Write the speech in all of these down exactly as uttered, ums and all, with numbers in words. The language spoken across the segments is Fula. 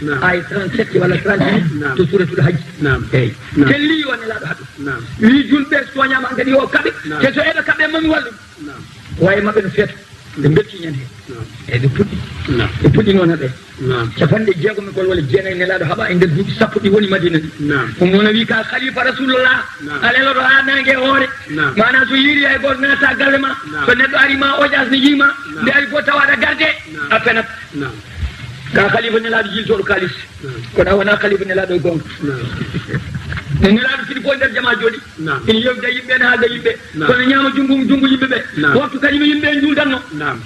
Naam. Ay trente-sept walla trente-huit. Naam. To Suuratul Hajj. Naam. Eyi. Naam. Telli yo Nelaaɗo haɓe. Naam. Wi julɓe so tooñaama hankadi yo kaɓe. Naam. Te so eɓe kaɓe, mami wallu. Naam. Waye maɓɓe no feeto. Ɓe belti ñande. Naam. Eyi, ɓe puɗɗi. Naam. Ɓe puɗɗi noon haɓe. Naam. Capanɗe jeegom e gol walla jeenayi Nelaaɗo haɓa e nder duuɓi sappo ɗi woni Madina ɗi. Naam. Ɗum noon o wi ka khalifa Rasulullah. Naam. A leloto haa naange e hoore. Naam. Maanaa so yiiri hay gooto naata galle ma. Naam. So neɗɗo ari ma oƴas ne yiima. Naam. Nde ari fof tawa aɗa garde. Naam. A fenat. Naam. Ka khalifa Nelaaɗo jiltooɗo kaalis. Naam. Kono a wonaa khalifa Nelaaɗo e goonga. Naam. Ne Nelaaɗo fini fof nder jamaa jooɗi. Naam. Ina yewtida yimɓe, ene haalda yimɓe. Naam. Kono ñaama junngo, junngo yimɓe ɓe. Naam. Waktu kañum e yimɓe en njuuldanno. Naam.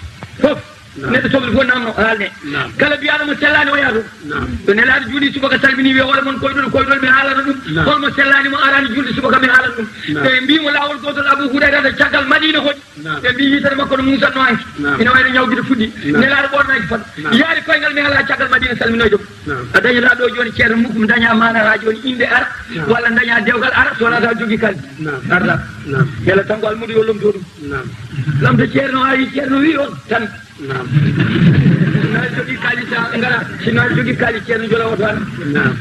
Fof. Naam. Neɗɗo soble fof namno haalne. Naam. Kala mbiyaɗo mo sellaani o yaha toon. Naam. So Nelaaɗo juuli subaka salmini wiya hoore mon koyɗol, koyɗol mi haalana ɗum. Naam. Holmo sellaani mo araani julde subaka mi haalana ɗum. Naam. Ɓe mbii mo laawol gootol Abu Hurayrata caggal Madiina hoɗi. Naam. Ɓe mbii yitere makko no muusanno hanki. Naam. Ina wayno ñawgide fuɗɗi. Naam. Nelaaɗo ɓoornaaki fat. Naam. Yaari koyngal mi alaa caggal Madiina salminoyde mo. Naam. A dañataa ɗo jooni ceerno mukkum daña maana haa jooni innde ara. Naam. Walla daña dewgal ara so wonaa taw jogii kaldi. Naam. Arda. Naam. Mbela tan ko almuudo yo lomto ɗum. Naam. Lamto ceerno, a wi ceerno wi on tan. Naam. Na jogii kaalis a ngara, si na jogii kaalis ceerno jola oto an. Naam.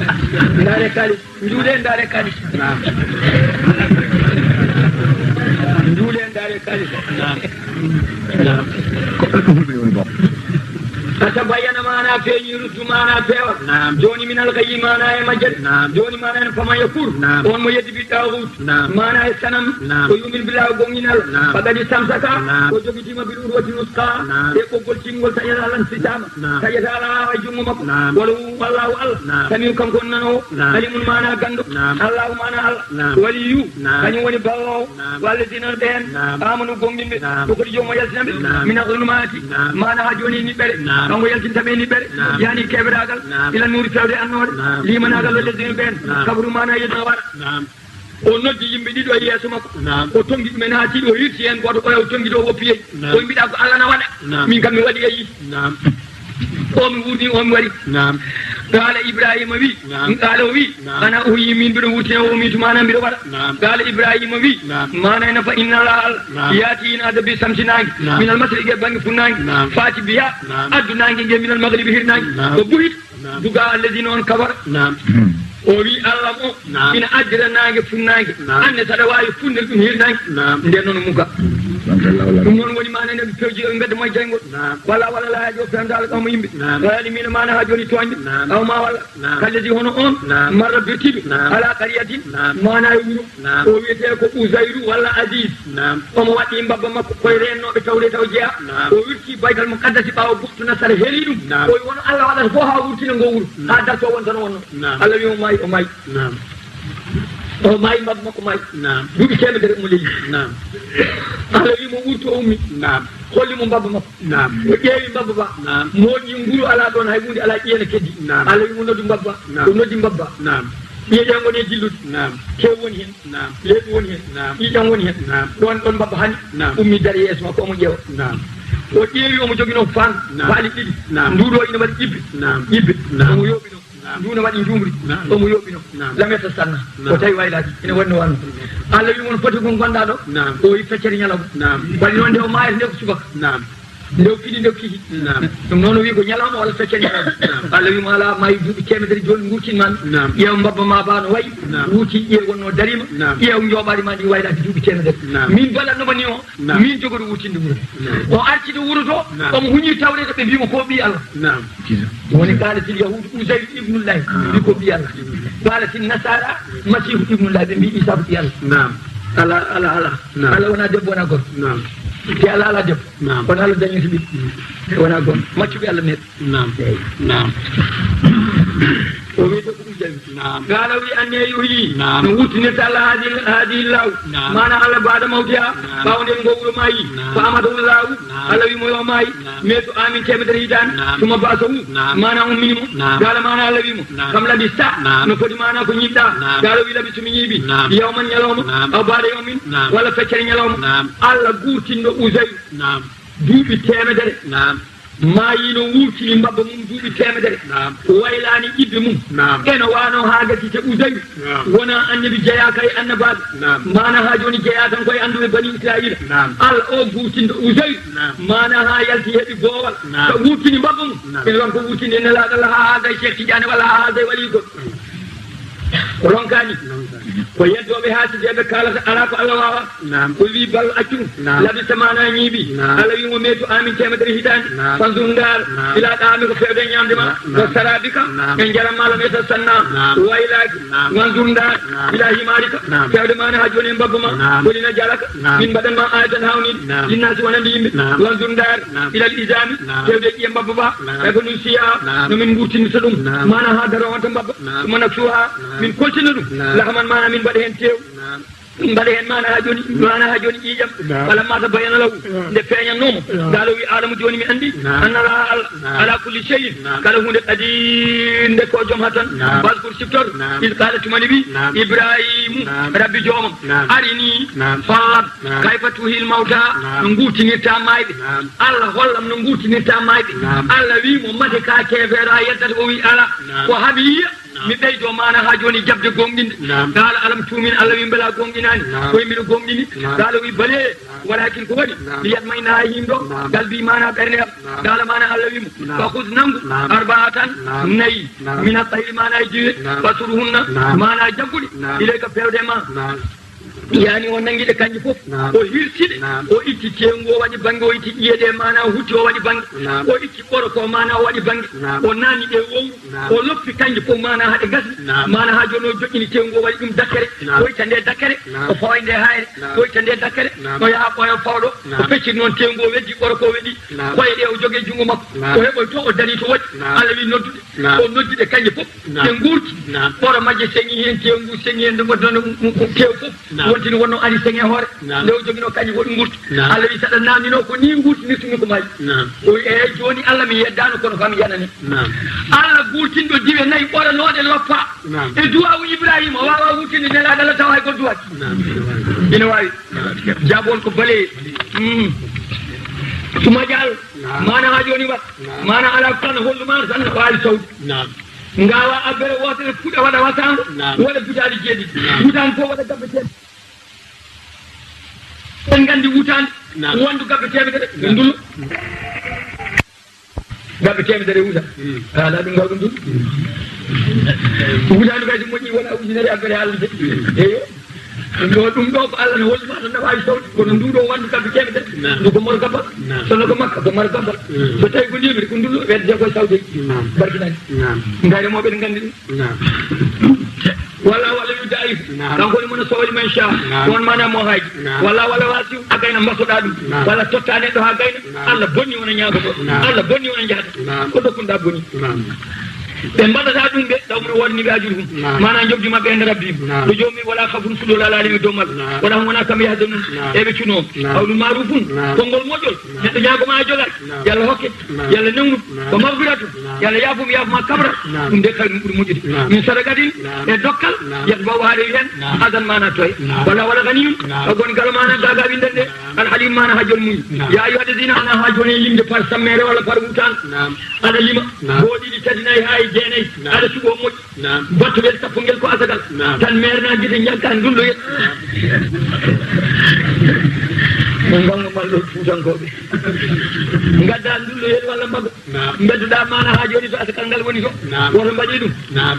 Ndaare kaalis, njuuɗe ndaare kaalis. Naam. Njuuɗe ndaare kaalis. Naam. Naam. Ko ɗum fulɓe woni boom. A tabayyana maana feeñi, ruttu maana feewa. Naam. Jooni min alkayi maana e majjal. Naam. Jooni maana en fama yakkur. Naam. On mo yeddi bi taaxut. Naam. Maana e sanam. Naam. O yumin billah o gonginal. Naam. Faqad istamsaka. Naam. O jogitima bil urwatil wusqa. Naam. E ɓoggol tingol taƴata lan sitama. Naam. Taƴata ala e jungo makko. Naam. Wala hu Allahu Allah. Naam. Samiu kanko on nanowo. Naam. Alimun maana gando. Naam. Allahu maana Allah. Naam. Waliyu. Naam. Kañum woni ballowo. Naam. Walladina ɓeen. Naam. Amanu gomɗinɓe. Naam. Ko kadi joom o yaltina ɓe. Naam. Mina zulumati. Naam. Maana ha joni niɓɓere. Naam. Kanko yaltinta ɓe niɓɓere. Naam. Yani keɓiragal. Naam. Ila nuuri fewde annoore. Naam. Limanagal walladina ɓeen. Naam. Kabaru maana yedna wara. Naam. O noddi yimɓe ɗiɗo e yeeso makko. Naam. O tongi ɗumen haa tiiɗi, o hirsi heen gooto, oya o tongi ɗo, o woppi yeeƴi. Naam. O mbiɗa ko Allah na waɗa. Naam. Min kam mi waɗi e yiɗi. Naam. O mi wuurni, o mi waɗi. Naam. Qaala Ibrahima wi. Naam. Qaala o wi. Naam. Ana uhyi min mbiɗo wurtina, o mi tuma ana mbiɗo waɗa. Naam. Qaala Ibrahima wi. Naam. Maana ina fa inna Allah Allah. Naam. Yaati ina adda bi samsi naange. Naam. Minal masriqi e bannge funnaange. Naam. Faati biha. Naam. Addu naange nge minal maghribi hirnaange. Naam. O buhit. Naam. Duga alladina on kafara. Naam. O wi Allah mo. Naam. Ina addira naange funnaange. Naam. Anne saɗa waawi funnir ɗum hirnaange. Naam. Nden noon muga. Ɗum noon woni maana ene pewji e mbedda moye jayngol. Naam. Wala wala laaji o fewndal qawma yimɓe. Naam. Wala limina maana ha joni tooñɓe. Naam. Qawma wala. Naam. Kalladi hono on. Naam. Marra birtiɗo. Naam. Ala qariyatin. Naam. Maana e wuro. Naam. O wiyete ko Uzayru walla Aziz. Naam. Omo waɗɗi mbabba makko koye reennooɓe tawde taw jeya. Naam. O wirti Baytal Muqaddasi ɓaawo Buktu Nasara heli ɗum. Naam. O wi wono Allah waɗata fof haa wurtina ngo wuro. Naam. Haa darto won tan wonno. Naam. Allah wi o maayi, o maayi. Naam. O maayi, mbabba makko maayi. Naam. Duuɓi teemedere omo lelli. Naam. Allah wi mo wurto o ummi. Naam. Holli mo mbabba makko. Naam. O ƴeewi mbabba ba. Naam. Mooƴi nguru alaa ɗoon hay huunde alaa ƴiye ne keddi. Naam. Allah wi mo noddu mbabba. Naam. O noddi mbabba. Naam. Ƴiye ɗe ngoni e dillude. Naam. Tew woni heen. Naam. Leeɓi woni heen. Naam. Ƴiiƴam woni heen. Naam. Ɗoon ɗoon mbabba hani. Naam. Ummi dari yeeso makko omo ƴeewa. Naam. O ƴeewi omo joginoo faan. Naam. Faali ɗiɗi. Naam. Nduuɗo ina waɗi ƴibbe. Naam. Ƴibbe. Naam. Omo yooɓi ɗo. Naam. Nduuno waɗi njuumri. Naam. Omo yooɓi no. Naam. Lameta sanna. Naam. O tawi waylaaki. Ina waɗi no wanno. Naam. Allah wi mon foti kon gonɗaa ɗo. Naam. O yi feccere ñalawma. Naam. Waɗi noon nde o maayata nde ko subaka. Naam. Nde o fiɗi nde o kihi. Naam. Ɗum noon o wi ko ñalawma walla feccere ñalawma. Naam. Allah wi mo alaa maayi duuɓi teemedere jooni ngurtin ma mi. Naam. Ƴeew mbabba ma ba no wayi. Naam. Wuurti ƴiye wonno darima. Naam. Ƴeew njooɓaari ma ndi waylaaki duuɓi teemedere. Naam. Min balanno ma ni o. Naam. Min jogoto wuurtinde wuro. Naam. O arti to wuro to. Naam. Omo huñi tawreeta ɓe mbiimo ko ɓii Allah. Naam. Woni qaalatil yahuudu Uzayru ibnullahi. Naam. Ɓe mbii ko ɓii Allah. Qaalatil nasaara Masiihu ibnullahi. Ɓe mbii Iisaa ko ɓii Allah. Naam. Ala, ala, ala. Naam. Allah wonaa debbo, wonaa gorko. Naam. Te Allah alaa debbo. Naam. Kono Allah dañi so ɓiɗɗo. Mm. Te wonaa gonɗo. Maccuɓe Allah neeɓe. Naam. Eey. Naam. O wiyete ko ɗum jawi. Naam. Qaala wi anne yuhyi. Naam. No wurtinirta Allah haadi, haadi law. Naam. Maana Allah baada mawtiha. Naam. Ɓaawo nden ngo wuro maayi. Naam. Fa amatahu Allahu. Naam. Allah wi mo yo maayi. Naam. Meetu amin teemedere hitaande. Naam. Suma ba'asahu. Naam. Maana ummini mo. Naam. Qaala maana Allah wi mo. Naam. Kam labista. Naam. No foti maana ko ñiiɓɗa. Naam. Qaala wi labistu mi ñiiɓi. Naam. Yawman ñalawma. Naam. Aw baada yawmin. Naam. Walla feccere ñalawma. Naam. Allah guurtinɗo Uzayru. Naam. Duuɓi teemedere. Naam. Maayino wurtini mbabba mum duuɓi teemedere. Naam. Waylaani ƴibbe mum. Naam. Eno waano haa gasi te Uzayru. Naam. Wonaa annabi jeyaaka e annabaaɓe. Naam. Maana haa jooni jeyaa tan koye annduɓe Bani Israa'iila. Naam. Allah o guurtinɗo Uzayru. Naam. Maana haa yalti heɓi boowal. Naam. So wurtini mbabba mum. Naam. Ene won ko wurtini nelaaɗo Allah haa haa gay Cheikh Tidiane walla haa haa gay wali goɗɗo. Ko ronkaani. Ko yeddooɓe haasideeɓe kaalata alaa ko Allah waawaa. Naam. O wii bal accu ɗum. Naam. Labista maanaa ñiiɓi. Naam. Allah wii mo meetu amin teemedere hitaande. Naam. Fanzur ndaar. Naam. Ilaa ɗaami ko feewde e ñaamde ma. Naam. Wa saraabika. Naam. E njaram ma lam yatasanna. Naam. Waylaaki. Naam. Wanzur ndaar. Naam. Ilaa himaarika. Naam. Feewde maanaa haa jooni e mbabba ma. Naam. Woni na jalaka. Naam. Min mbaɗan ma aayatan haawniiɗo. Naam. Linnaasi wonande yimɓe. Naam. Wanzur ndaar. Naam. Ilal izaami. Naam. Feewde e ƴiye mbabba ba. Naam. E ko nun siya. Naam. No min mburtinirta ɗum. Naam. Maanaa haa daro on to mbabba. Naam. Summa naksuha. Naam. Min koltina ɗum. Naam. Lahaman maanaa min mbaɗa heen teew. Naam. Min mbaɗa heen maanaa haa jooni, maanaa haa jooni ƴiiƴam. Naam. Falamma tabayyana lahu. Naam. Nde feeñannoo mo. Naam. Qaala o wi aalamu jooni mi anndi. Naam. Anna Allaha Allah. Naam. Ala kulli shay'in. Naam. Kala huunde qadir nde ko joom ha tan. Naam. Waskur siftor. Naam. Iz qaala tuma nde wi. Naam. Ibrahimu. Naam. Rabbi joomam. Naam. Arini. Naam. Fallam. Naam. Kayfa tuhil mawta. Naam. No nguurtinirta maayɓe. Naam. Allah hollam no nguurtinirta maayɓe. Naam. Allah wi mo mate ka keefeero a yeddata o wi ala. Naam. Ko haɓiya. Naam. Mi ɓeydo maana haa jooni jaɓde gooŋɗinde. Naam. Qaala alam tu'min, Allah wi mbela gooŋɗinaani. Naam. Koye mbiɗo gooŋɗini. Naam. Qaala wi bale. Naam. Walakin ko waɗi. Naam. Li yatma'inna haa hindo. Naam. Qalbi maana ɓernde am. Naam. Qaala maana Allah wi mo. Naam. Fa khudh nanngu. Naam. Arba'atan. Naam. Nayi. Naam. Mina tayri maana e jiwe. Naam. Fasurhunna. Naam. Maana jagguɗi. Naam. Ilayka feewde ma. Naam. Yani o nangi ɗe kanji fof. Naam. O hirsi ɗe. Naam. O itti teewu o waɗi bannge, o itti ƴiye ɗe maana hutti o waɗi bannge. Naam. O itti ɓoro ko maana o waɗi bannge. Naam. O naani ɗe wowru. Naam. O loppi kanji fof maana haɗe gasi. Naam. Maana haa jooni o joƴƴini teewu o waɗi ɗum dakkere. Naam. O itta nde dakkere. Naam. O fawa nde hayre. Naam. O itta nde dakkere. Naam. O yaha ɓooya fawɗo. Naam. O fecciti noon teewu o weddi ɓoro ko weddi. Naam. Koye ɗe o jogii junngo makko. Naam. O heɓoy to o darii to woɗɗi. Naam. Allah wi noddude. Naam. O noddi ɗe kanji fof. Naam. Ɗe nguurti. Naam. Ɓoro majje seŋi heen, teewu ngu seŋi heen, nde ngonno teewu fof. Naam. Wontini wonno ari seŋe hoore. Naam. Nde o joginoo kanji fof ɗi nguurti. Naam. Allah wi saɗa naamnino ko ni nguurtinirtumi ko maayi. Naam. O wi eeyi jooni Allah mi yeddaano kono kam yanani. Naam. Allah guurtinɗo diwe nayi ɓoranooɗe loppa. Naam. E duwaawu Ibrahima o waawa wuttinde nelaaɗo Allah tawa hay ko duwaaki. Naam. Ina waawi. Naam. Jaabol ko bale. Mm. Suma jaal. Naam. Maana haa jooni wat. Naam. Maana alaa tan hollu maana tan no waawi sawde. Naam. Ngaawa abbere wootere fuɗa waɗa wasaango. Naam. Waɗa butaali jeeɗiɗi. Naam. Butaali fof waɗa gabbe teemeɗɗe. En nganndi wutaande. Naam. Wondu gabbe teemedere. Naam. Ndullo. Gabbe teemedere wuta. Mm. Ala ɗum ngaw ɗum ɗum. Wutaande kadi moƴƴi wona ujunere abbere haalde. Mm. Eyo. Ɗum ɗo, ɗum ɗo ko Allah no holli ma tan no waawi sawde. Kono ndu ɗo wondu gabbe teemedere. Naam. Ndu ko mor gabbal. Naam. Sono ko makka ko mor gabbal. Mm. So tawi ko ndemiri ko ndullo wedde ko sawde. Naam. Barkinani. Naam. Ngayre mo ɓe nganndi ɗum. Naam. Walla walla yu daif. Naam. Kanko ni mo no sowali man sha. Naam. Ko on maana mo haaji. Naam. Walla walla wasi a gayna mbasoɗa ɗum. Naam. Walla totta neɗɗo haa gayna. Naam. Allah bonni wona ñaagoto. Naam. Allah bonni wona jahata. Naam. Ko dokkunɗa boni. Naam. Ɓe mbaɗata ɗum ɓe taw mino woodani ɓe ajuru hum. Naam. Maana jobdi maɓɓe en rabbi. Naam. Ɗo joomi wala khafun fuɗo lalaani e dow maɓɓe. Naam. Wala hum wona kamɓe yahdanun. Naam. Eɓe cuno. Naam. Qawlu ma'rufun. Naam. Konngol moƴƴol. Naam. Neɗɗo ñaagoma a jogaaki. Naam. Yalla hokke. Naam. Yalla newnu. Naam. Ko magfiratu. Naam. Yalla yaafum yaafuma kabra. Naam. Ɗum de kay ɗum ɓuri moƴƴude. Naam. Min sadaqatin. Naam. E dokkal. Naam. Yatba'u haade wi hen. Naam. Adan maana toye. Naam. Wala wala ganiyun. Naam. O goni kala maana gaga winden de. Naam. Al halim maana ha jol muñ. Naam. Ya ayyuha alladhina ana ha joni limde par sammere wala par wutan. Naam. Aɗa lima. Naam. Boo ɗiɗi tati nayi ha e jeenayi. Naam. Aɗa suɓo moƴƴi. Naam. Battuɗel sappo ngel ko asakal. Naam. Tan meerna gite njagga ndulloyel. Naam. Mo ngonga malɗo fuutankooɓe. Ngadda ndulloyel walla mbaga. Naam. Mbedduɗa maana ha joni to asakal ngal woni to. Naam. Woto mbaɗi ɗum. Naam.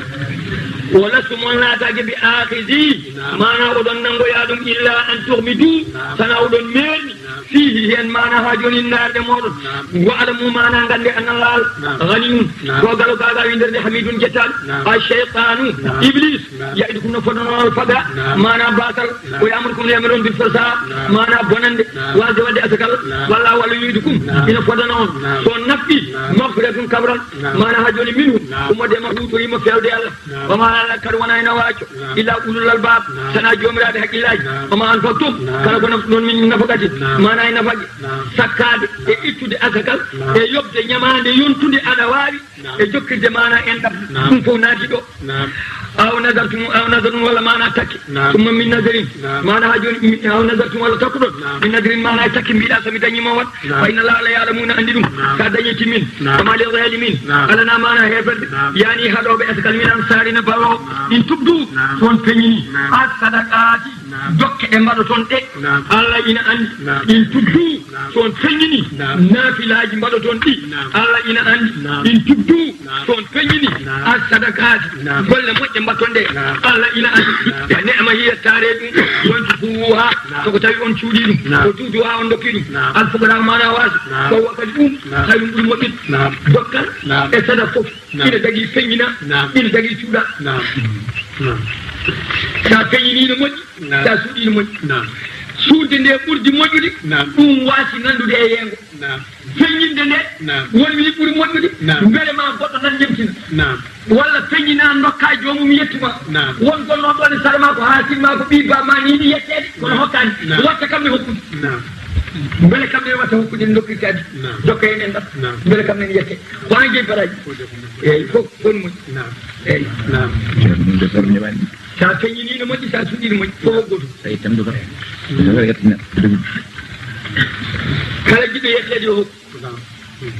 Wala sumon laataake bi akhidhi. Naam. Maana oɗon nangoya ɗum illa an tughmidu. Naam. Sana oɗon meerni. Naam. Fiihi heen maana haa jooni ndaarde mooɗon. Naam. Wa'lamu maana ngannde anna Laal. Naam. Ganiyun. Naam. Ko galo gaaga winndere nde hamidun jettaaɗo. Naam. A shaytaanu. Naam. Iblis. Naam. Ya'idukum no fodano on fagara. Naam. Maana baasal. Naam. O ya'murukum no yamiron bil fahsha. Naam. Maana bonande. Naam. Waasde waɗde asakal. Naam. Walla walla yu'idukum. Naam. Ina fodano on. Naam. So naffi. Naam. Maghfiratun kabral. Naam. Maana haa jooni minhu. Naam. Ummorde ma huutoriima feewde Allah. Naam. Wa ma ala kadi wona ina waaco. Naam. Illa ulul albab. Naam. Sana joomiraaɓe haqqillaaji. Naam. Wa ma anfaqtum. Naam. Kala ko naftu noon min nafaqati. Naam. Maana e nafaqe. Naam. Sakkaade e ittude asakal. Naam. E yoɓde ñamaande yontunde aɗa waawi. Naam. e jokkirde maana enɗam. Naam. Ɗum fof naati ɗo. Naam. Aw nadartum, aw nadartum walla maana takke. Naam. Summa min nadarin. Naam. Maana haa jooni, mi-, aw nadartum walla takkuɗon. Naam. Min nadarin maana e takke mbiɗa so mi dañii ma won. Naam. Fa inna Allaha, Allah ya'lamu, ina anndi ɗum. Naam. Ka dañi timmin. Naam. Wa ma lil zalimin. Naam. Alana maana heeferɓe. Naam. Yani haɗooɓe askan min ansarina ballo. Naam. In tubdu. Naam. So on feññini. Naam. As sadaqaati. Naam. Jokke ɗe mbaɗoton ɗe. Naam. Allah ina anndi. Naam. In tubdu. Naam. So on feññini. Naam. Naafilaaji mbaɗoton ɗi. Naam. Allah ina anndi. Naam. In tubdu. Naam. So on feññini. Naam. As sadaqaati. Naam. Golle moƴƴe mbaɗoton ɗe. Naam. Allah ina anndi. Naam. Fa ni'ma hiya, taare ɗum. Wonti fuwuha. Naam. So ko tawi on cuuɗi ɗum. Naam. Ko tuudu ha on dokki ɗum. Naam. Al fuqara maana waasi. Naam. Ko wakkati ɗum. Naam. Tawi ɗum ɓuri moƴƴude. Naam. Dokkal. Naam. E sadaka fof. Naam. Ina dagii feññina, naam, ina dagii cuuɗa. Naam. Naam. Sa feññinii no moƴƴi, naam, sa suuɗii no moƴƴi. Naam. Suuɗde nde ɓurdi moƴƴude, naam, ɗum waasi nanndude e yeengo. Naam. Feññinde nde, naam, won wii ɓuri moƴƴude, naam, mbele ma goɗɗo nan ƴemtina. Naam. Walla feññina ndokka joomum yettu ma. Naam. Won gonnoo ɗo ne sara ma ko haasin ma ko ɓii ba ma ni yiɗi yetteede, kono, naam, hokkaani. Naam. Watta kam mi hokkude. Naam. Mbele kam ne watta hokkude ndokkirtaade. Naam. Jokka heen en ɗam. Naam. Mbele kam ne yette. Ko an jeyi baraaji. Eeyi, fof, fof no moƴƴi. Naam. Eeyi. Naam. Ɗum de fof ne waɗi. Sa feññinii no moƴƴi, sa suuɗii no moƴƴi. Fof ko gootum. Tawi tamdu kam. Ɗum ko yettina. Kala jiɗɗo yetteede yo hokku. Naam.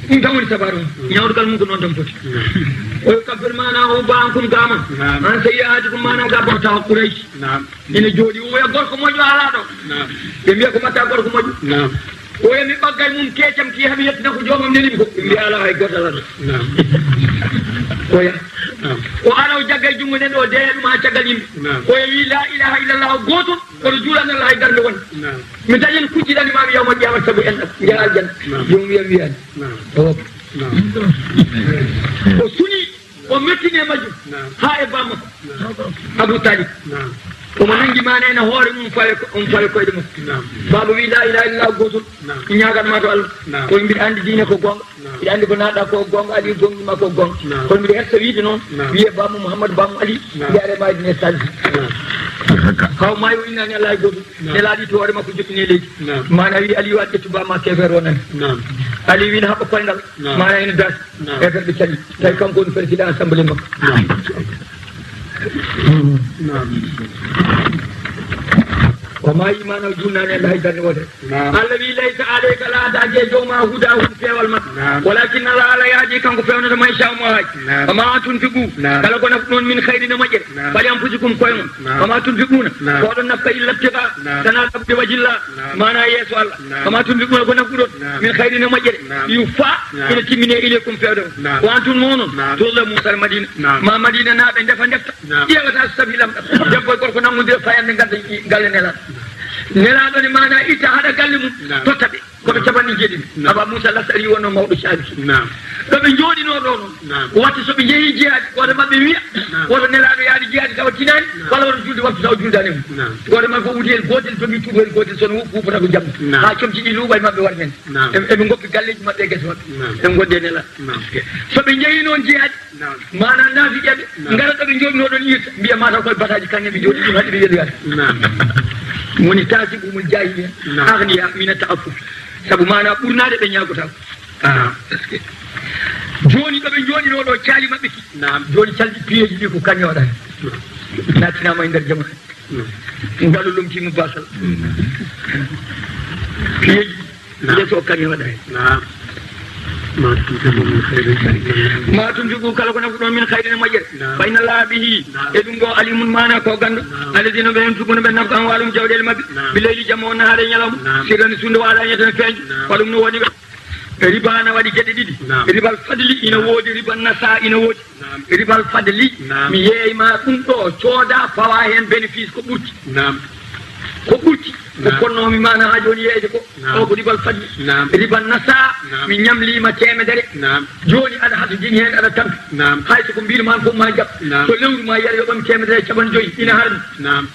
Ɗum tan woni sabaru mum. Ñawdugal mum ko noon tan foti. Naam. O yukaffir maana o ba ankum gama. Naam. An sayyi'atikum maana ga bota Quraysh. Naam. Ene jooɗi, oya gorko moƴƴo alaa ɗo. Naam. Ɓe mbiya ko mbaɗɗa gorko moƴƴo. Naam. Oya mi ɓaggay mum keecam ki hami yettina ko joomam neli mi ko. Ɓe mbiya alaa hay gooto alaa ɗo. Naam. Oya. Naam. O ara o jaggay junngo nden o deeya ɗum haa caggal yimɓe. Naam. Oya wi la ilaha illallah gooto, kono juulana Allah hay darnde wonde. Naam. Mi dañan kujji ɗan imaami yawmal qiyamata sabu en ɗan. Njaha aljanna. Naam. Joomum wiya wiyaani. Naam. O woppa. Naam. O suni. O mettini e majjum. Naam. Haa e bammakko. Naam. Abu Talib. Naam. Omo nangi maana ena hoore mum fawe ko, omo fawe koyɗe makko. Naam. Baaba wi, "La ilaha illallah gootum." Naam. Mi ñaagan ma to Allah. Naam. Kono mbiɗa anndi diine ko goonga. Naam. Mbiɗa anndi ko naaɗa ko goonga, Ali gonɗi ma ko goonga. Naam. Kono mbiɗa hersa wiide noon, naam, wiye bammo Muhammad, bammo Ali, naam, mbiya Adama Dine Sall. Naam. Haw maayo innani Allah e gootum. Naam. Nelaaɗo itti hoore makko joɗɗini e leydi. Naam. Maana wi Aliyu a ƴettu bamma keefeer wonani. Naam. Ali wi ne haɓɓa koyngal. Naam. Maana ene daasi. Naam. E ɓe calli. Tawi kanko woni président assemblée makko. Naam. Naam. O maayi maana o juulnaani Allah hay darnde wootere. Naam. Allah wi, "Laysa alayka, laataaki e dow ma hudahum peewal maɓɓe. Naam. Walakin Allah, Allah yahdi kanko feewnata man yashaa mo haaji." Naam. Wa ma tunfiqu, naam, kala ko nafɗon min khayrin e moƴƴere. Naam. Fali anfusikum koye mon. Naam. Wa ma tunfiquna, naam, ko oɗon nafqa illa ibtiga, naam, tana ɗaɓɓude wajhillah. Naam. Maana yeeso Allah. Naam. Wa ma tunfiquna ko nafɗuɗon, naam, min khayrin e moƴƴere. Naam. Yuwaffa, naam, ina timmine ilaykum feewde on. Naam. Wa antum onon, naam, tuzlamun sar Madina. Naam. Ma Madina naaɓe ndefa ndefta. Naam. Ƴeewata so tawi lamɗam. Debbo e gorko nanngondira fayande ngadda galle Nelaaɗo. Nelaaɗo ne maana itta haɗa galle mum. Naam. Totta ɓe. Kono capanɗe jeeɗiɗi. Naam. Aba Moussa Lashari wonno mawɗo Shaabi. Naam. Ɗo ɓe njooɗinoo ɗo noon. Naam. Watta so ɓe njehii jihaadi, gooto maɓɓe wiya, naam, woto Nelaaɗo yaade jihaadi tawa tinaani, naam, walla woto julde waftu tawa juldaani mum. Naam. Gooto maɓɓe fof wuti heen gootel, jogii tuubo heen gootel, so no huufata ko jamma. Naam. Haa comci ɗi luuɓa e maɓɓe wara heen. Naam. Eɓe, eɓe ngoppi galleeji maɓɓe e gese maɓɓe. Naam. Eɓe ngonndi e Nelaaɗo. Naam. So ɓe njehii noon jihaadi, naam, maana naafiqeeɓe, naam, ngara ɗo ɓe njooɗinoo ɗoon irta, mbiya mataw koye bataaji kaŋŋe ɓe njooɗi, ɗum haɗi ɓe weluyaade. Naam. Woni taasibumul jaahiliya, naam, agniya mina ta'affuf. Sabu maana ɓurnaade ɓe ñaagotaako. Ah, est-ce que? Jooni ɗo ɓe njooɗinoo ɗo caali maɓɓe ki. Naam. Jooni calɗi piyeeji ɗi ko kañooɗa heen. Naam. Nattinaama e nder jamaanu. Naam. Ngalu lomtiima baasal. Piyeeji. Naam. Nde so kañum waɗa heen. Naam. Ma tunfiqu min khairin fa inna Allaha. Ma tunfiqu kala ko nafɗon min khairin e moƴƴere. Naam. Fa inna Allaha bihi. Naam. E ɗum ɗo alimun maana ko ganndo. Naam. Alladhina ɓe yunfiquna ɓe nafqa amwalahum jawɗeele maɓɓe. Naam. Bil layli jamma on nahaare ñalawma. Naam. Sirran suudu wa alaniyatan feeñu. Naam. Ko ɗum no woni ɓe. Riba na waɗi geɗe ɗiɗi. Naam. Ribal fadli ina woodi, ribal nasa ina woodi. Naam. Ribal fadli, naam, mi yeey ma ɗum ɗo, cooda, fawa heen bénéfice ko ɓurti. Naam. Ko ɓurti. Ko, naam, konnoomi maana haa jooni yeeyde ko. Naam. O ko ribal fadli. Naam. Ribal nasa, naam, mi ñamliima teemedere. Naam. Jooni aɗa hasodini heen, aɗa tampi. Naam. Hay so ko mbiɗo ma fof ma jaɓ. Naam. So lewru ma yiyata yoɓami teemedere e capanɗe joyi, ina harmi. Naam.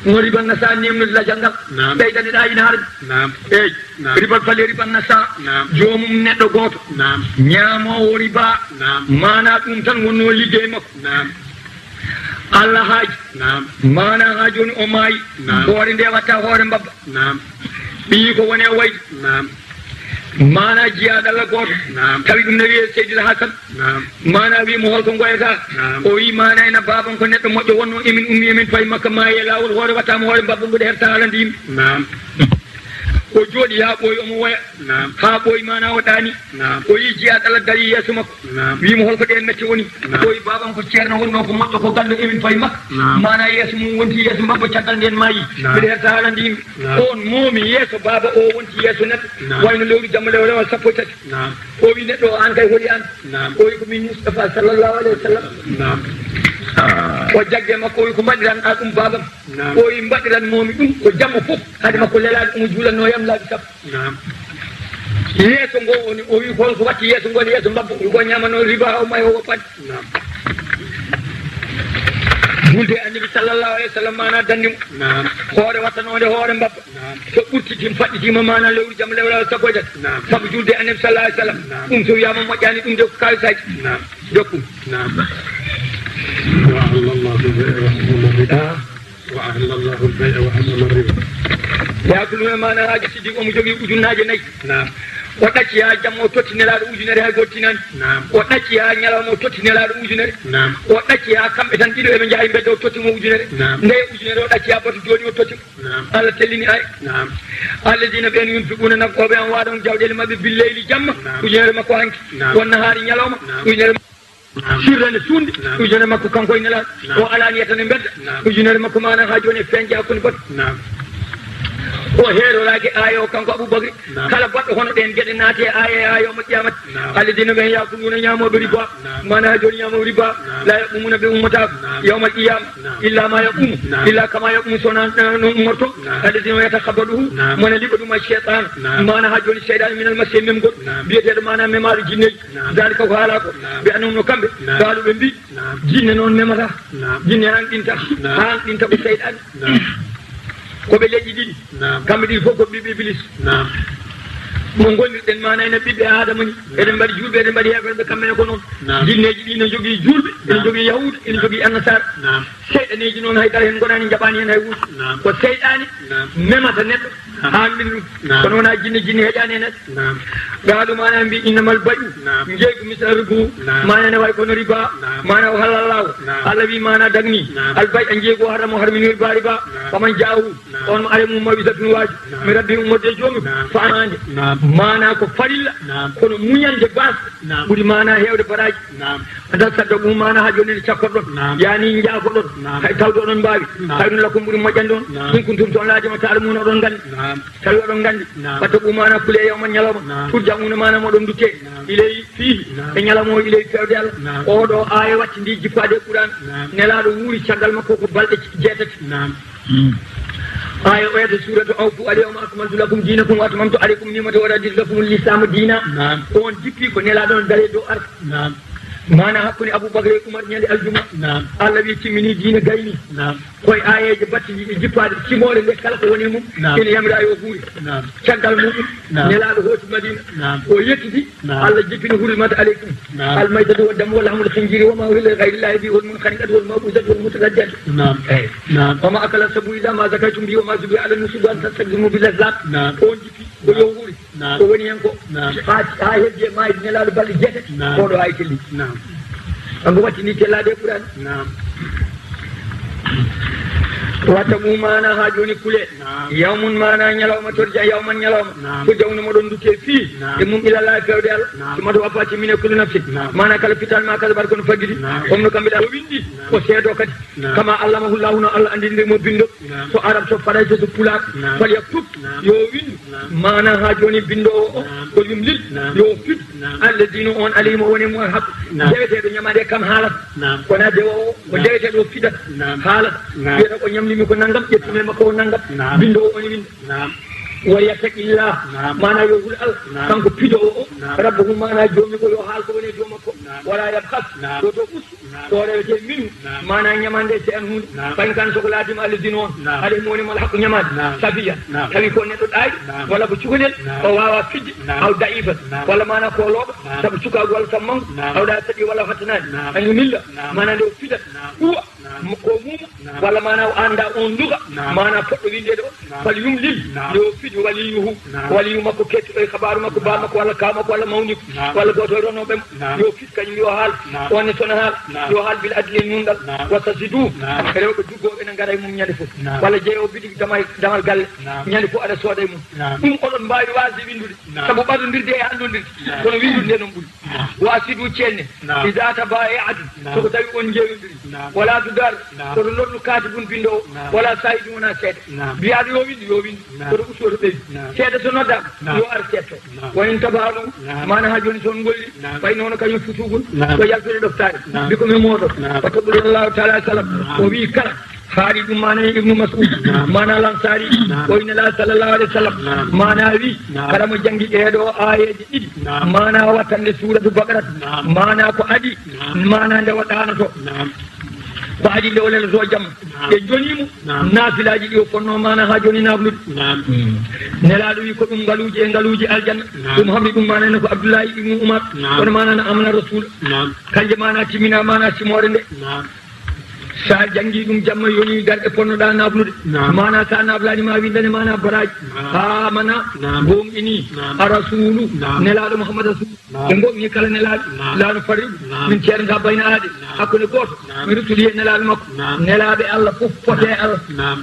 No ribal nasa nemnude lajal ngal. Naam. Ɓeydane ɗa ina harmi. Naam. Eey. Naam. Ribal fadli, ribal nasa. Naam. Joomum neɗɗo gooto. Naam. Ñaamoowo riba. Naam. Maana ɗum tan wonnoo liggey makko. Naam. Allah haaji. Naam. Maana haa jooni o maayi. Naam. Hoore nde watta hoore mbabba. Naam. Ɓiyi ko woni e wayde. Naam. Maana jiyaaɗo Allah gooto. Naam. Tawi ɗum ne wiyee Seydil Hasan. Naam. Maana wi mo holko ngoyata? Naam. O wi maana ena baaban ko neɗɗo moƴƴo wonno emin ummi emin payi Makka maayi e laawol hoore watta mo hoore mbabba mbuɗe herta haala ndimi. Naam. O jooɗi haa ɓooyi omo woya. Naam. Haa ɓooyi maana o ɗaani. Naam. O yi jiyaaɗo Allah dari yeeso makko. Naam. Wi mo holko ɗe mette woni? Naam. O wi baaban ko ceerno wonno ko moƴƴo ko ganndo emin payi Makka. Naam. Maana yeeso mum wonti yeeso mbabba caggal nden maayi. Naam. Mbiɗa herta haala ndimi. Naam. On moomi yeeso baaba o wonti yeeso neɗɗo. Naam. Wayno lewru jamma lewre o sappo e tati. Naam. O wi neɗɗo o an kay holi an? Naam. O wi ko min Mustafa sallallahu alayhi wa sallam. Naam. O jagge makko o wi ko mbaɗiran a ɗum baabam? Naam. O wi mbaɗiran moomi ɗum ko jamma fof. Hade makko lelaaɗo omo juulanno yam laabi sappo. Naam. Yeeso ngo woni o wi holko watti yeeso ngo ne yeeso mbabba o wi ko ñaamano riba o mayo o pat. Naam. Julde annabi sallallahu alayhi wa sallam maana danndi mo. Naam. Hoore wattanode hoore mbabba. Naam. So ɓurtitima faɗɗitima maana lewru jam lewru sappo e tati. Naam. Sabu julde annabi sallallahu alayhi wa sallam. Naam. Ɗum so wiyama moƴƴani ɗum de ko kalisaji. Naam. Jokku. Naam. Wa ahalla Allahu al-bay'a wa harrama al-riba. Wa ahalla Allahu al-bay'a wa harrama al-riba. Yakuluna maana haaji siddi omo jogii ujunnaaje nayi. Naam. O ɗacci haa jamma o totti nelaaɗo ujunere hay gootinaani. Naam. O ɗacci haa ñalawma o totti nelaaɗo ujunere. Naam. O ɗacci haa kamɓe tan ɗiɗo eɓe njaha e mbedda o totti mo ujunere. Naam. Nde ujunere o ɗacci haa batu jooni o totti mo. Naam. Allah tellini ay. Naam. Alladina ɓen yunfiquna nafoɓe an waɗa on jawɗele maɓɓe billeyli jamma. Naam. Ujunere makko hanki. Naam. Won nahaari ñalawma. Naam. Ujunere Naam. Sirran e suunde, naam, ujunere makko kanko e nelaaɗo. Naam. O alaaniyatan e mbedda. Naam. Ujunere makko maana haa jooni e feeñde hakkunde baɗɗo. Naam. O heeroraaki aaya o kanko Abubakri. Naam. Kala baɗɗo hono ɗeen geɗe naati e aaya e aaya yawmal qiyamati. Naam. Alladina ɓen yakuluna ñaamooɓe riba. Naam. Maana haa jooni ñaamooɓe riba. Naam. La yaqumuna ɓe ummotaako. Naam. Yawmal qiyama. Naam. Illa ma yaqumu. Naam. Illa kama yaqumu sona no ummoto. Naam. Alladina yatakhabbaduhu. Naam. Mona liɓa ɗum a shaytan. Naam. Maana haa jooni seyɗaane minal masi e memgol. Naam. Biyeteeɗo maana memaaɗo jinneeji. Naam. Dalika ko haalaa ko. Naam. Ɓe annoo no kamɓe. Naam. Kaalu ɓe mbi. Naam. Jinne noon memata. Naam. Jinne hanqinta. Naam. Hanqinta ko seyɗaane. Naam. Ko ɓe leƴƴi ɗiɗi. Naam. Kamɓe ɗiɗi fof ko ɓiɓɓe Iblis. Naam. Mo ngonirɗen maana ene ɓiɓɓe Aadama ni. Naam. Eɗen mbaɗi juulɓe, eɗen mbaɗi heeferɓe, kamɓe ne ko noon. Naam. Jinneeji ɗi ne njogii juulɓe, ene, naam, njogii yahuuda, ene, naam, njogii annasaara. Naam. Seyɗaneeji noon hay dara heen ngonaani, njaɓaani heen hay huunde. Naam. Ko seyɗaane, naam, memata neɗɗo. Naam. Haa mbinndum. Naam. Kono wonaa jinne, jinne heƴaani e neɗɗo. Naam. Qaalu maana mbi innamal bay'u. Naam. Njeeygu misla ribu. Naam. Maana ne way kono riba. Naam. Maana o halal laawo. Naam. Allah wi maana dagni. Naam. Al bay'a njeeygu o harrama o harmini riba riba. Naam. Faman jaahu. Naam. On mo are mum mawizatun waaju. Naam. Mi rabbi ummorde e joomi. Naam. Faamaande. Naam. Maana ko farilla. Naam. Kono muñande baas. Naam. Ɓuri maana heewde baraaji. Naam. Anta sadda ɗum maana haa jooni ne cakkorɗon. Naam. Yaani njaafoɗon. Naam. Hay tawde oɗon mbaawi. Naam. Hay ɗum lakum ɓuri moƴƴande on. Naam. In kuntum toon laajama taala mum oɗon nganndi. Naam. Tawi oɗon nganndi. Naam. Watta ɓumaana kule yawman ñalawma. Naam. Turja'uuna maana moɗon dutte. Naam. Ilay fiihi. Naam. E ñalawma o ilay fewde Allah. Naam. Oɗo aaya watti ndi jippaade e Qur'an. Naam. Nelaaɗo wuuri caggal makko ko balɗe jeetati. Naam. Mm. Aaya o yata suuratu awfu al yawma akmaltu lakum dinakum wa atmamtu alaykum ni'mati wa raditu lakum al islaama diina. Naam. On jippi ko nelaaɗo on dare dow arsa. Naam. Maana hakkunde Abubakar e Umar ñande aljuma. Naam. Allah wi timmini diina gayni. Naam. Koye aayeeje battidiiɗe jippaade simoore nde kala ko woni e mum. Naam. Ina yamira yo huuri. Naam. Caggal muɗum. Naam. Nelaaɗo hooti Madina. Naam. O yettidi. Naam. Allah jippini hurrimat aleykum. Naam. Almaytatu wa damu wa lahmul khinjiri wa ma uhilla li ghayrillahi bihi wal munkhaniqatu wal mawquzatu wal mutaraddiyatu. Naam. Eyi. Naam. Wa ma akala sabu illa ma zakaytum bihi wa ma zubiha ala nusubi an tastaqdimu bil azlam. Naam. On jippi ko yo huuri. Naam. Ko woni heen ko. Naam. Haa, haa heddi e maayde Nelaaɗo balɗe jeetati. Naam. Oɗo aaya telli. Naam. Kanko wattini tellaade e Qur'an. Naam. Watta mum maana haa jooni kule. Naam. Yawmun maana ñalawma torja yawman ñalawma. Naam. Ko jawnu moɗon dutte fii. Naam. E mum ila Laahi fewde Allah. Naam. Summa tuwaffa timmine kullu nafsin. Naam. Maana kala fitan ma kasabat kono fagidi. Naam. Omno kamɓe ɗa o winndi. Naam. O seedo kadi. Naam. Kama allamahu Llahu no Allah anndiniri mo binndo. Naam. So Arab, so Farayse, so Pulaar. Naam. Fal yaktub. Naam. Yo o winndu. Naam. Maana haa jooni binndoowo o. Naam. Ko yum lil. Naam. Yo o fidu. Naam. Alladina on alayhim o woni mo haq. Naam. Deweteeɗo ñamaade kam haalata. Naam. Kono dewowo o. Naam. Deweteeɗo o fidata. Naam. Haalata. Naam. Wiyata o ñamlimi ko nanngam, ƴettumi e makko o nanngam. Naam. Binndoowo on winndi. Naam. Wa yattaqillah. Naam. Maana yo hul Allah. Naam. Kanko pidoowo o. Naam. Rabbahu maana joomi ko yo haal ko woni e dow makko. Naam. Wala yabkhas. Naam. Yo to us. Naam. Ko rewete min. Naam. Maana ñamande se an hunde. Naam. Fa in kana soko laatima alladina on. Naam. Alayhim woni mo alhaqu ñamaade. Naam. Sabiyan. Naam. Tawi ko neɗɗo ɗaayɗo. Naam. Walla ko cukalel. Naam. O waawa fijde. Naam. Aw da'ifan. Naam. Walla maana ko looɗo. Naam. Sabu cukaagu walla sabu manngu. Naam. Aw da saɗi walla hattanaani. Naam. An yumilla. Naam. Maana nde o fidata. Naam. Huwa. Ko muuma, walla maana o anndaa oon luga, maana poɗɗo winndeede o, fal yumlil, yo fiɗ waliyuhu, waliyu makko keettuɗo e kabaaru makko, baa makko, walla kaa makko, walla mawniiko, walla gooto e ronooɓe mo, yo fiɗ kañum, yo haal, oon ne sona haal, yo haal bil adli e nunɗal, wa tasidu, rewɓe duggooɓe ene ngara e mum ñande fof, walla jeeyoowo biɗi damal, damal galle, ñande fof aɗa sooda e mum. Ɗum oɗon mbaawi waasde winndude, sabu ɓadondirde e anndondirde, kono winndude nde noon ɓuri. Wa asidu ceenne. Naam. Iza tabayatum. Naam. So ko tawi on njeeyondiri. Naam. Wala tudar. Naam. Kono lorlu katibun binndoowo. Naam. Wala sahidun wona seeɗa. Naam. Mbiyaaɗo yo winndu, yo winndu. Naam. Kono usto to ɓeydu. Naam. Seeɗa so noddaama, naam, yo ar seeɗto. Naam. Wa in tabalu. Naam. Maana haa jooni so on ngolli. Naam. Fay noon kañum fusuugun. Naam. Ko yaltude ɗoftaade. Naam. Mbi ko mi mooɗo. Naam. Wa tabarakallahu taala salam. Naam. O wii kala. Haali ɗum maana e Ibnu Mas'ud, naam, maana Lansaari, naam, o inna Laahi sallallahu alayhi wa sallam, naam, maana wi, naam, kala mo janngi ɗee ɗoo aayeeje ɗiɗi, naam, maana wattande suuratu Baqaratu, naam, maana ko adii, naam, maana nde o ɗaanoto. Naam. Ko adii nde o leloto jamma. Naam. Ɓe joni mo, naam, naafilaaji ɗi o fonnoo maana haa jooni naaflude. Naam. Nelaaɗo wi ko ɗum ngaluuji e ngaluuji aljanna. Naam. Ɗum hamri ɗum maana ne ko Abdullahi Ibnu Umar. Naam. Kono maana na amana Rasul. Naam. Kanje maana timmina maana simoore nde. Naam. Sa janngi ɗum jamma yoni darɗe ponnoɗa naflude. Naam. Maana sa naflani ma windane maana baraji. Naam. Amana. Naam. Gomɗini. Naam. A rasulu. Naam. Nelaɗo Muhammad rasul. Naam. Ɓe gomɗini kala nelaɗo. Naam. Lano farriɗo. Naam. Min ceernata bayna aade. Naam. Hakkunde goto. Naam. Mi rusuli e nelaɗo makko. Naam. Nelaɓe Allah fof pote e Allah. Naam.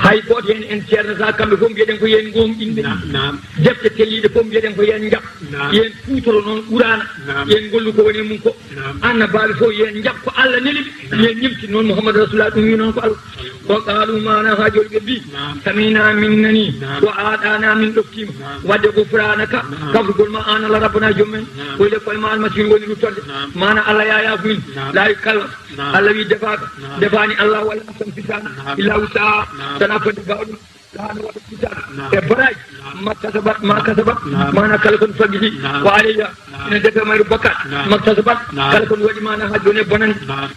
Hay goto hen en ceernata kamɓe fof mbiyeɗen ko yen gomɗinɓe. Naam. Naam. Defte telliɗe fof mbiyeɗen ko yen jaɓ. Naam. Yen kutoro noon qurana. Naam. Yen gollu ko woni mum ko. Naam. Annabaaɓe fof yo en njaɓ ko Allah neli ɓe, naam, yo en ñimtin noon Muhammadu Rasulullah, ɗum wi noon ko Allah. Wa qaalu maana haa jooni ɓe mbii, naam, samina min nani, naam, wa aaɗaana min ɗoftiima, naam, wadde gufraanaka, naam, kafrugol ma aan Allah rabbana joom men, naam, ko le koye ma almasiihu woni ruttorde, naam, maana Allah yaayaa ko min, naam, laawi kala, naam, Allah wi defaaka, naam, defaani Allah wala tan fisaana, naam, illa wusaa, naam, sana fodde baawɗum. Laana waɗa kitaab, naam, e baraji, naam, ma kasabat, ma kasabat, naam, maana kala kon fagiti, naam, wa alayha, naam, ina defe mayru bakkat, naam, ma kasabat, naam, kala kon waɗi maana haa jooni e bonani. Naam.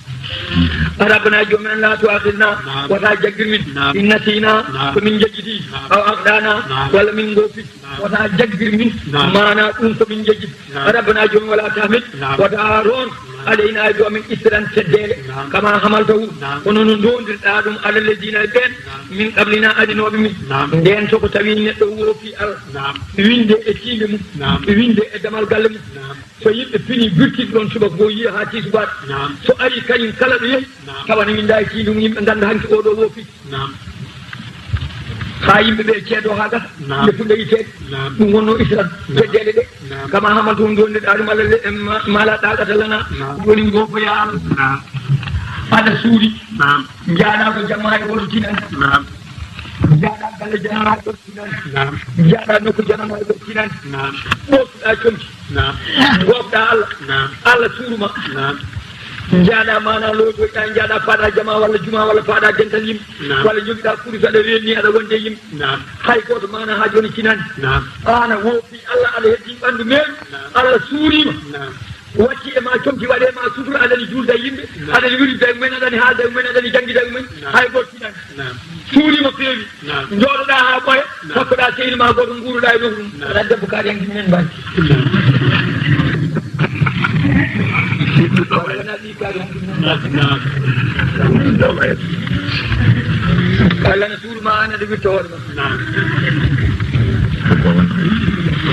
Rabbana joom en la tuakhidna, naam, wata jaggir min, naam, in nasina, naam, ko min jejjiti, naam, aw akhdana, naam, walla min gofi, naam, wata jaggir min, naam, maana ɗum ko min jejjiti. Naam. Rabbana joom wala tahmil, naam, wata ron, naam, alayna e joom en isran seddele, naam, kama hamaltahu, naam, kono no ndondirɗa ɗum ala alladina e ɓen, naam, min qablina adinoɓe min. Naam. Nden so ko tawi neɗɗo woofi Allah, naam, winde e tiinde mum, naam, winde e damal galle mum. Naam. So yimɓe pini birtiɗ ɗon subaka goo yiya haa tisubaar. Naam. So ari kañum kala ɗo yehi, naam, tawa ne winda e tiinde mum, yimɓe ngannda hanki oɗo woofi. Naam. Haa yimɓe ɓe ceedo haa gasa, naam, ɓe fuɗɗa yiteede. Naam. Ɗum wonno islam, naam, jeddeele ɗe. Naam. Kama hamaltu ɗum ɗon ɗaɗum Allah le, ma, ma la taqata lana. Naam. Joni ngofo ya Allah. Naam. Aɗa suuɗi. Naam. Njaaɗa ko jamma hay goto tinan. Naam. Njaaɗa galle jamma hay goto tinan. Naam. Njaaɗa nokku jamma hay goto tinan. Naam. Ɓootuɗa comci. Naam. Gofɗa Allah. Naam. Allah suuɗuma. Naam. Njaaɗa maana lotoyɗa, njaaɗa faaɗa jama walla juma walla faaɗa dental yimɓe. Naam. Walla jogiɗa kurus aɗa renni aɗa wonde yimɓe. Naam. Hay goto maana haa jooni tinani. Naam. An a woofi Allah aɗa heddi ɓandu meeɗu. Naam. Allah suuriima. Naam. Watti e ma comci waɗe ma sutura aɗani julda yimɓe. Naam. Aɗani wirida e mumen aɗani haalda e mumen aɗani janngida e mumen. Naam. Hay goto tinani. Naam. Suuriima feewi. Naam. Njooɗoɗaa haa ɓooya, naam, sakkoɗaa sehil maa gooto, nguuruɗaa e nokku ɗum. Naam. Aɗa debbo kaari hanki minen mbaɗi. Naam. Wala wonaa ɗi kaari hanki minen mbaɗi. Naam. Allah na suuru ma, an aɗa wirta hoore ma. Naam.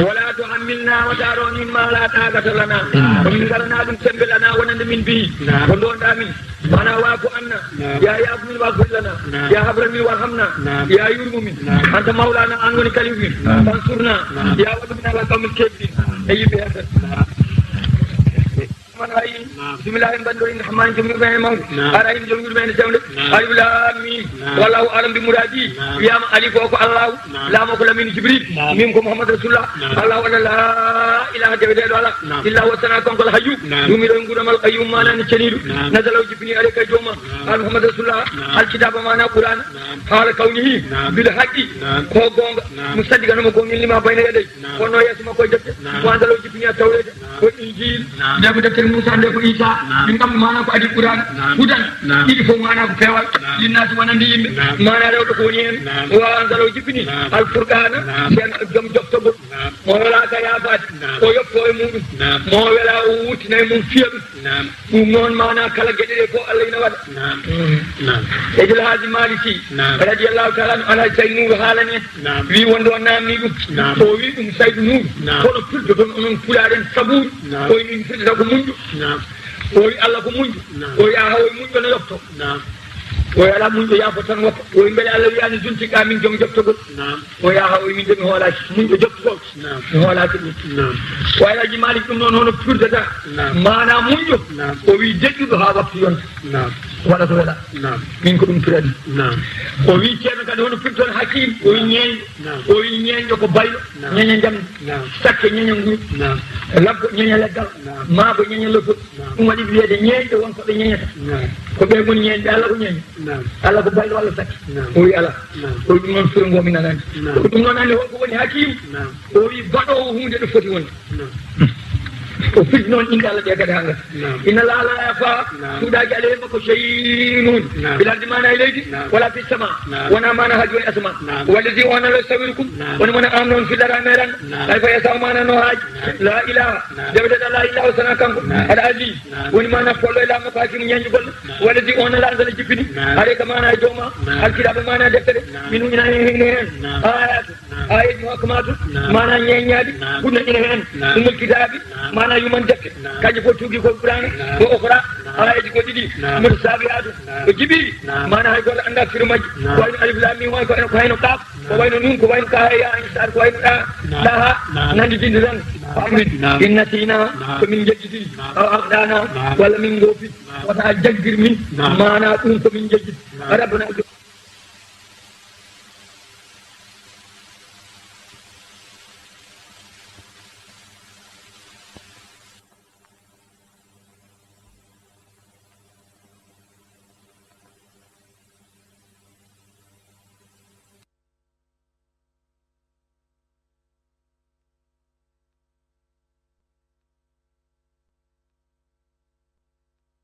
Wala tuhammilna, wata ronin ma la taqata lana. Naam. Ko min ngalanaa ɗum semmbe lana wonande min bihi. Naam. Ko ndonɗaa min. Mana waafu anna. Naam. Ya yaafu min waghfir lana. Naam. Ya habra min warhamna. Naam. Ya yurmu min. Naam. Anta mawlana, an woni kalifu min. Naam. Fansurna. Naam. Ya waɗu min ala qawmil kafirin. Naam. E yimɓe heefer. Naam. Man ayi. Naam. Bismillah en banndo inna rahman jom yurɓe en mawde. Naam. Arahim jom yurɓe en jawnde. Naam. Alif lam mim. Naam. Wallahu alam bi muradi. Naam. Wiyama alif o ko Allahu. Naam. Laamo ko Lamine Jibril. Naam. Min ko Muhammad Rasulullah. Naam. Allahu ala la ilaha deweteeɗo ala. Naam. Illa huwa sana kanko al hayyu. Naam. Duumiiɗo e nguurndam al qayyum maanaani ceniiɗo. Naam. Nazala o jippini aleyka e jooma. Naam. Al Muhammad Rasulullah. Naam. Al kitaaba maanaa Qur'aana. Naam. Haala kawnihi. Naam. Bil haqqi. Naam. Ko goonga. Naam. Musaddiqan omo goongɗinii lima bayna yaday. Naam. Kono yeeso makko e defte. Naam. Wa anzala o jippini at tawreeta. Naam. Ko Injiil. Naam. Nde ko deftere Muusaa, nde ko Iisaa. Naam. Ɗi kam maanaa ko adii Qur'aana. Naam. Hudan. Naam. Ɗiɗi fof maanaa ko peewal. Naam. Linnaasi wonande yimɓe. Naam. Maanaa rewɓe ko woni heen. Naam. Wa anzala o jippini. Naam. Al furqaana. Naam. Seen joom joftogol. Mo welaa ka yaafaade, o yoppo e muɗum. Mo welaa o wurtina e mum fiya ɗum. Ɗum noon maanaa kala geɗe ɗe fof Allah ina waɗa. Naam. Naam. Seydil Haaji Maalik Si, naam, radiyallahu taala anhu, Alhaji Saydu Nuuru haalani en. Naam. Wi wonde o naamni ɗum. Naam. O wi ɗum Saydu Nuuru. Naam. Kono pirdoton onon pulaar en sabuuri. Naam. O wi ɗum firdata ko muñƴo. Naam. O wi Allah ko muñƴo. Naam. O wi aha o wi muñƴo no yopto. Naam. O wi alaa muñƴo yaafo tan woppa. O wi mbele Allah wiyaani juntiɗa min joom joftogol. Naam. O yaha o wi min de mi hoolaaki. Muñƴo joftugol. Naam. Mi hoolaaki ɗum. Naam. O Alhaji Maalik ɗum noon hono firdata. Naam. Maanaa muñƴo. Naam. O wi deƴƴuɗo haa waktu yonta. Naam. Waɗa ko wela. Naam. Min ko ɗum firani. Naam. O wi ceerno kadi hono firton hakiim. O wi ñeeñɗo. Naam. O wi ñeeñɗo ko baylo. Naam. Ñeeña njamndi. Naam. Sakke ñeeña nguru. Naam. Labbo ñeeña leggal. Naam. Maabo ñeeña lofol. Naam. Ɗum waɗi wiyeede ñeeñɓe won ko ɓe ñeeñata. Naam. Ko ɓe ngoni ñeeñɓe, Allah ko ñeeñɓe. Naam. Allah ko baylo, Allah satti. Naam. O wi alaa. Naam. O wi ɗum noon firo ngo min anani. Naam. Ko ɗum noon anni holko woni hakiim. Naam. O wi baɗoowo huunde ɗo foti wonde. Naam. O firti noon innde Allah ɗe kadi haa ngati. Naam. Inna Allaha la yakhfa, naam, suuɗaaki aleyhi makko shay'un. Naam. Fil ardi maanaa e leydi, naam, wala fis sama. Naam. Wonaa maanaa haji woni asama. Naam. Wallazi o Allah yusawwirukum. Naam. Woni mona am noon fil arhami ran. Naam. Kayfa yashaa maanaa no haaji. Naam. La ilaha. Naam. Jaɓeteeɗo la ilaha o sana kanko. Naam. Al aziz. Naam. Woni maanaa pollo e laamu ko hakimu ñeeñu golle. Naam. Wallazi o Allah anzala jippini. Naam. Aleyka maanaa e dow ma. Naam. Alkitaabu maanaa deftere. Naam. Minu ina heen heen. Naam. Ayatu. Naam. Ayatu muhakkamatu. Naam. Maanaa ñeeñaaɗi. Naam. Ɓurna ina heen. Naam. Ummul kitaabi. Naam. Maanaa yuman defte. Naam. Kanji fof tuugi ko Qur'aana. Naam. Ko okra. Naam. Aayeeji goɗɗi ɗi. Naam. Mutasaabihaatu. Naam. Ko jiɓiiɗi. Naam. Maanaa hay gooto anndaa firo majji. Naam. Ko wayno alif laam miim, ko wayno, ko wayno qaaf. Ko wayno nuun, ko wayno kaaha yaa ayn saad, ko wayno ɗaa, naam, ɗaha, naam, nannditinde tan. Naam. Faamɗinde. Naam. Inna siina, naam, ko min njedditini. Naam. Aw akhdana, naam, walla min ngoofi. Naam. Wata jaggir min. Naam. Maanaa ɗum ko min njedditi. Naam. Rabbana